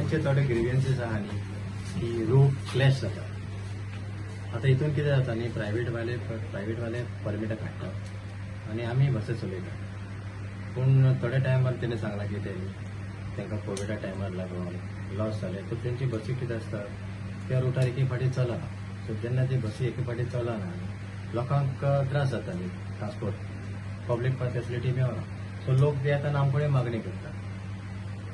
पब्लिकचे थोडे ग्रिवियन्सीस आहा न्ही की रूट क्लॅश जाता. आतां हितून कितें जाता न्ही, प्रायवेटवाले परमिटां काडटा आनी आमी बसी चलयता. पूण थोड्या टायमार तेणें सांगलां की तेणी तांकां कोविडा टायमार लागून लॉस जाले, सो तेंची बसी कितें आसता, त्या रुटार एके फावटी चलना. सो जेन्ना ती बसी एके फावटी चलना, लोकांक त्रास जाता न्ही, ट्रान्सपोर्ट पब्लीक फेसिलिटी मेळना. सो लोक ते येता आनी आमचे कडेन मागणी करता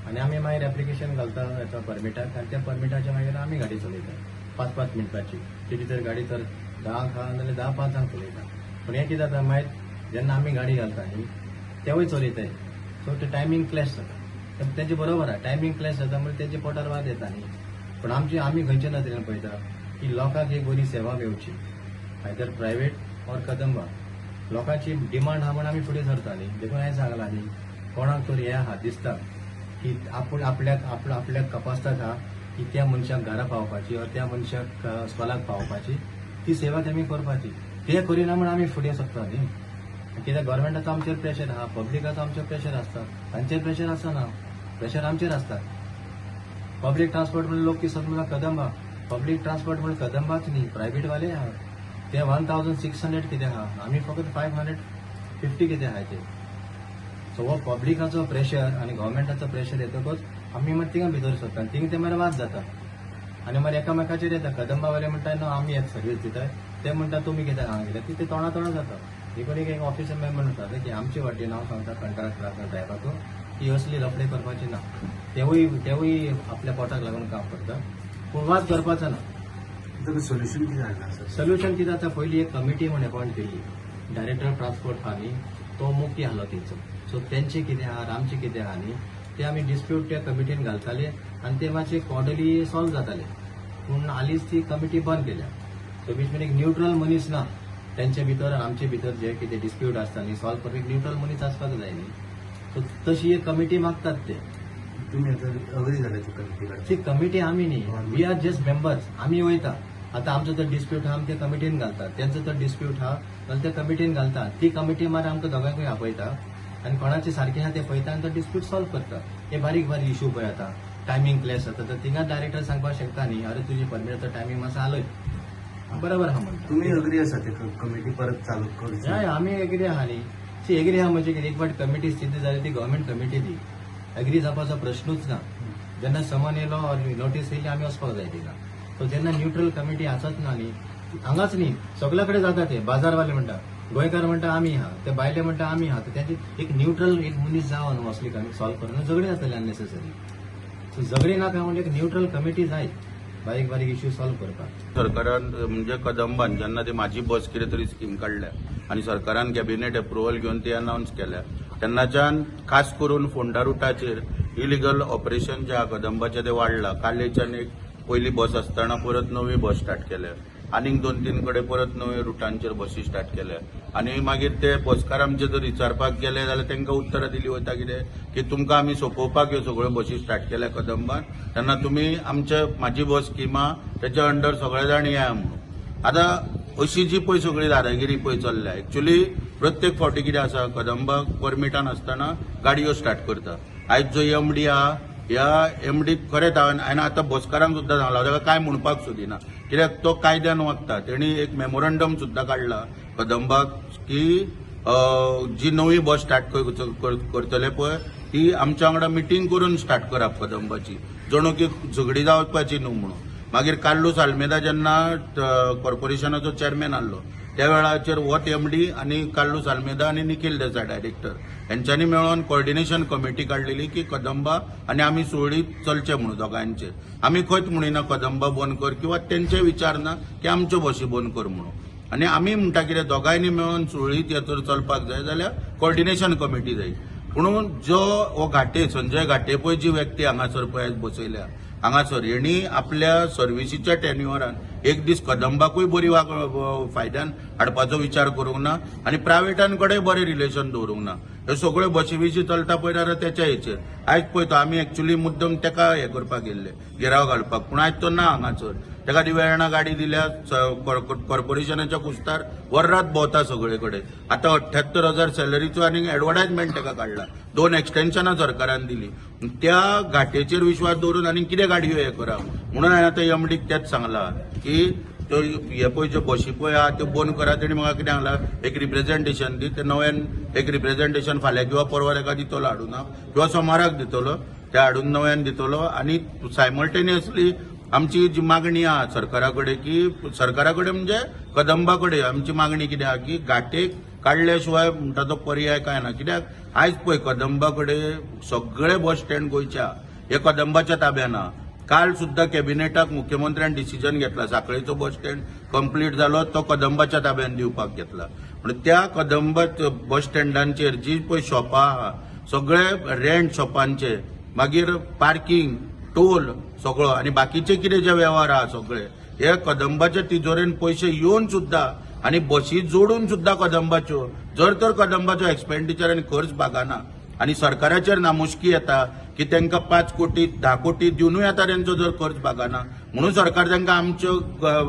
आनी आमी मागीर एप्लिकेशन घालता हेका परमिटाक आनी त्या परमिटाच्या मागीर आमी गाडी चलयता 5-5 मिनटाची. तेजी जर गाडी तर 10क आहा जाल्यार 10:05 चलयता. पूण हें कितें जाता, मागीर जेन्ना आमी गाडी घालता न्ही, तेवूय चलयताय, सो ते टायमींग क्लॅश जाता. तर तेंचे बरोबर आहा, टायमींग क्लॅश जाता म्हणजे तेंच्या पोटार वाद येता न्ही. पूण आमची आमी खंयच्या नदरेन पळयता की लोकांक एक बरी सेवा मेवची, आयदर प्रायवेट ऑर कदंबा. लोकांची डिमांड आहा म्हण आमी फुडें सरता न्ही. देखून हांवें सांगलां न्ही, कोणाक तर हें आहा दिसता की आपूण आपल्याक आपल्याक कपासत आहा की त्या मनशाक घरा पावपाची ऑर त्या मनशाक स्कॉलाक पावपाची, ती सेवा तेमी करपाची. ते करिना म्हण आमी फुडें सरता न्ही. कित्याक गव्हर्मेंटाचो आमचेर प्रेशर आहा, पब्लिकाचो आमचेर प्रेशर आसता, तांचेर प्रेशर आसना, प्रेशर आमचेर आसता. पब्लीक ट्रान्सपोर्ट म्हणून लोक कितें म्हणटा कदंबा. पब्लीक ट्रान्सपोर्ट म्हणून कदंबाच न्ही, प्रायवेटवाले आहा ते 1600 कितें आहा, आमी फकत 550 कितें आहा ते. सो हो पब्लिकाचो प्रेशर आनी गव्हर्मेंटाचो प्रेशर येतकच आमी मागीर थिंगा भितर सरता आनी थिंगा ते मागीर वाद जाता आनी मागीर एकामेकाचेर येता. कदंबावाले म्हणटा, न्हू, आमी एक सर्वीस दिता, ते म्हणटा तुमी कित्याक हांगा गेले. ते तोंडा तोंडा जाता. देखून एक ऑफिसर मेंबर म्हणटा की आमचे वाटेन हांव सांगता कंट्राक्टराक, ड्रायव्हराक की असली लफडे करपाची ना. तेवूय आपल्या पोटाक लागून काम करता, पूण वाद करपाचो ना. तुमी सोल्युशन कितें हाडलां सर? सोल्युशन कितें आतां, पयली एक कमिटी म्हूण अपॉयंट केल्ली. डायरेक्टर ऑफ ट्रान्सपोर्ट आहा न्ही, तो मुख्य आसलो तेंचो. सो तेंचे कितें आहा, आमचें कितें आहा न्ही, ते आमी डिस्प्यूट त्या कमिटीन घालताले आनी ते मातशे कॉर्डली सॉल्व जाताले. पूण हालींच ती कमिटी बंद केल्या. सो which मीन एक न्यूट्रल मनीस ना. तेंचे भितर आनी आमचे भितर जे कितें डिस्प्यूट आसता न्ही, सॉल्व करपाक एक न्यूट्रल मनीस आसपाक जाय न्ही. सो तशी एक कमिटी मागतात ते. तुमी आतां अग्री जाले ती कमिटी काडची? ती कमिटी आमी न्ही, we are just members. आमी वयता, आतां आमचो जर डिस्प्यूट आहा, आमी त्या कमिटीन घालतात. तेंचो जर डिस्प्यूट आहा जाल्यार त्या कमिटीन घालता. ती कमिटी मागीर आमकां दोगांकूय आपयता आनी कोणाचे सारकें आहा ते पळयता आनी तो डिस्प्यूट सॉल्व करता. हे बारीक बारीक इशू पळय, आतां टायमींग क्लॅश जाता तर थिंगा डायरेक्टर सांगपाक शकता न्ही, अरे तुजी परमिटाचो टायमींग मातसो हालय, बरोबर आहा म्हणटा. तुमी अग्री आसा ते कमिटी परत चालू करची? हय, आमी एग्री आहा न्ही. सी, एग्री आहा म्हणजे कितें, एक फावट कमिटी स्थिती जाली ती गव्हर्मेंट कमिटी, ती एग्री जावपाचो प्रश्नूच ना. जेन्ना समन येयलो, नोटीस येयली, आमी वचपाक जाय थिंगा. सो जेन्ना न्यूट्रल कमिटी आसच ना न्ही, हांगाच न्ही, सगल्या कडेन जाता ते. बाजारवाले म्हणटा, गोंयकार म्हणटा आमी आहा, ते भायले म्हणटा आमी आहा. तर तेंचे एक न्यूट्रल एक मनीस जावो न्हू, असली कमी सॉल्व करून झगडी जातली अननेसेसरी. सो झगडी नाका म्हणजे एक न्यूट्रल कमिटी जाय बारीक बारीक इश्यू सॉल्व करपाक. सरकारान म्हणजे कदंबान जेन्ना ती माझी बस कितें तरी स्कीम काडल्या आनी सरकारान कॅबिनेट एप्रुवल घेवन ती अनावन्स केल्या, तेन्नाच्यान खास करून फोंडा रुटाचेर इलिगल ऑपरेशन जे आहा कदंबाचें तें वाडलां. कालेच्यान एक पयली बस आसतना परत नवी बस स्टार्ट केल्या, आनीक दोन तीन कडेन परत नवे रुटांचेर बसी स्टार्ट केल्या. आनी मागीर ते बसकार आमचे जर विचारपाक गेले जाल्यार तांकां उत्तरां दिली वता कितें की तुमकां आमी सोंपोवपाक ह्यो सगळ्यो बसी स्टार्ट केल्या कदंबान, तेन्ना तुमी आमचे माझी बस स्किमा तेच्या अंडर सगळे जाण या म्हणून. आतां अशी जी पळय सगळी दादागिरी पळय चल्ल्या, एक्चुली प्रत्येक फावटी कितें आसा, कदंबाक परमिटां नासतना गाडयो स्टार्ट करता. आयज जो एमडी आहा, ह्या एमडीक खरेंच हांवें आतां बसकारांक सुद्दां सांगलां, ताका कांय म्हणपाक सोदिना, कित्याक तो कायद्यान वागता. तेणी एक मेमोरंडम सुद्दां काडला कदंबाक की जी नवी बस स्टार्ट करतले पळय, ती आमच्या वांगडा मिटींग करून स्टार्ट करप कदंबाची, जणू की झगडी जावपाची न्हू म्हणून. मागीर कार्लूस आल्मेदा जेन्ना कॉर्पोरेशनाचो चेअरमॅन आहलो, त्या वेळाचेर होच एमडी आनी कार्लूस आल्मेदा आनी निखील देसाय डायरेक्टर हेंच्यांनी मेळोन कॉर्डिनेशन कमिटी काडलेली की कदंबा आनी आमी सुरळीत चलचे म्हणून दोगांयचे. आमी खंयच म्हणिना कदंबा बंद कर किंवा तेंचे विचार ना की आमच्यो बशी बंद कर म्हणून. आनी आमी म्हणटा कितें, दोगांयनी मेळोन सुरळीत हे जर चलपाक जाय जाल्यार कॉर्डिनेशन कमिटी जाय. म्हणून जो हो घाटे, संजय घाटे पळय, जी व्यक्ती हांगासर पळय बसयल्या हांगासर, हेणी आपल्या सर्विसीच्या टेन्युअरान एक दीस कदंबाकूय बरी वाग फायद्यान हाडपाचो विचार करूंक ना आनी प्रायवेटान कडेन बरें रिलेशन दवरूंक ना. ह्यो सगळ्यो बशी बिशी चलता पळय जाल्यार तेच्या हेचेर. आयज पळय तो आमी एक्चुली मुद्दम तेका हें करपाक गेल्ले, घेराव घालपाक, पूण आयज तो ना हांगासर. ताका ती वेर्णा गाडी दिल्या. कॉर्पोरेशनाच्या कुस्तार वर्रात भोंवता सगळे कडेन. आतां 78,000 सॅलरीचो आनी एडवर्टायजमेंट ताका काडला. 2 एक्सटेन्शनां सरकारान दिली. त्या घाटेचेर विश्वास दवरून आनी कितें गाडयो हें करप म्हणून हांवें आतां एमडीक तेंच सांगलां की त्यो हे पळय ज्यो बशी पळय आहा त्यो बंद करात. तेणी म्हाका कितें सांगलां, एक रिप्रेझेंटेशन दी. ते नव्यान एक रिप्रेझेंटेशन फाल्यां किंवा परवां ताका दितलो हाडून हांव, किंवा सोमाराक दितलो, ते हाडून नव्यान दितलो. आनी सायमल्टेनियसली आमची जी मागणी आहा सरकारा कडेन, की सरकारा कडेन म्हणजे कदंबा कडेन आमची मागणी कितें आहा की घाटेक काडल्या शिवाय म्हणटा तो पर्याय काय ना. कित्याक आयज पळय कदंबा कडेन सगळे बस स्टँड गोंयच्या हे कदंबाच्या ताब्यान आहा. काल सुद्दां कॅबिनेटाक मुख्यमंत्र्यान डिसिजन घेतला, साखळेचो बस स्टँड कंप्लीट जालो तो कदंबाच्या ताब्यान दिवपाक घेतला. म्हणून त्या कदंबा बस स्टँडांचेर जी पळय शॉपां आहा सगळे रेंट शॉपांचे, मागीर पार्किंग, टोल सगळो आनी बाकीचे कितें जे वेव्हार आहा सगळे हे कदंबाच्या तिजोरेन पयशे येवन सुद्दां आनी बशी जोडून सुद्दां कदंबाच्यो जर तर कदंबाचो एक्सपेंडिचर आनी खर्च भागना आनी सरकाराचेर नामुष्की येता की तांकां 5 कोटी 10 कोटी दिवनूय आतां तेंचो जर खर्च भागना म्हणून सरकार तांकां आमच्यो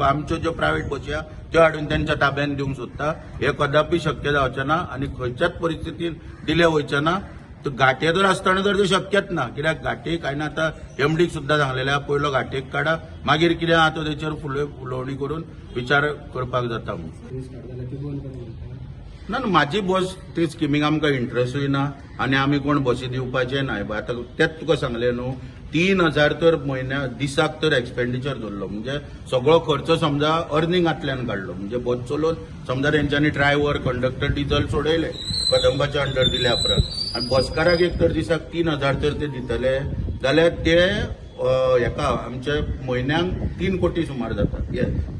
आमच्यो ज्यो प्रायव्हेट बशी आहा त्यो हाडून तेंच्या ताब्यान दिवंक सोदता. हें कदापी शक्य जावचें ना आनी खंयच्याच परिस्थितीन दिलें वयचें ना. तर घाटे जर आसतना तर तें शक्यच ना, कित्याक घाटेक हांवें आतां एमडीक सुद्दां सांगलेलें आहा, पयलो घाटेक काडा, मागीर कितें आहा तो तेचेर उलोवणी करून विचार करपाक जाता म्हणून. ना ना, म्हाजी बस ते स्किमीक आमकां इंट्रस्टूय ना आनी आमी कोण बसी दिवपाचे ना. आतां तेंच तुका सांगलें न्हू, 3,000 तर म्हयन्या दिसाक तर एक्सपेंडिचर धरलो, म्हणजे सगळो खर्च समजा अर्निंगांतल्यान काडलो, म्हणजे बस चलोवन समजा तेंच्यांनी ड्रायव्हर, कंडक्टर, डिझल सोडयले कदंबाच्या अंडर दिल्या उपरांत, आनी बसकाराक एक तर दिसाक 3,000 तर ते दितले जाल्यार ते हेका आमचे म्हयन्याक 3 कोटी सुमार जाता,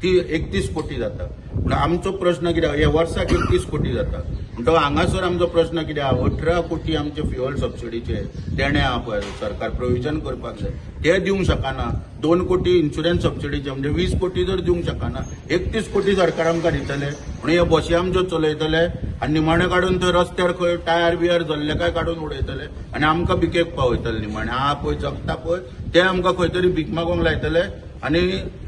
ती 31 कोटी जाता. पूण आमचो प्रश्न कितें, हे वर्साक 31 कोटी जाता म्हणटकच हांगासर आमचो प्रश्न कितें आहा, 18 कोटी आमचे फ्युअल सबसिडीचे देणे आहा पळय सरकार प्रोविजन करपाक जाय, ते दिवंक शकना. 2 कोटी इन्शुरन्स सबसिडीचे म्हणजे 20 कोटी जर दिवंक शकना, 31 कोटी सरकार आमकां दितले म्हणून हे बशी आमच्यो चलयतले आनी निमाणें काडून थंय रस्त्यार खंय टायर बियर जल्ले काय काडून उडयतले आनी आमकां भिकेक पावयतले. निमाणें आहा पळय जगता पळय ते आमकां खंय तरी भीक मागोंक लायतले आनी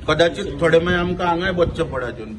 कदाचित थोडे मागीर आमकां हांगाय बसचें पडत येवन.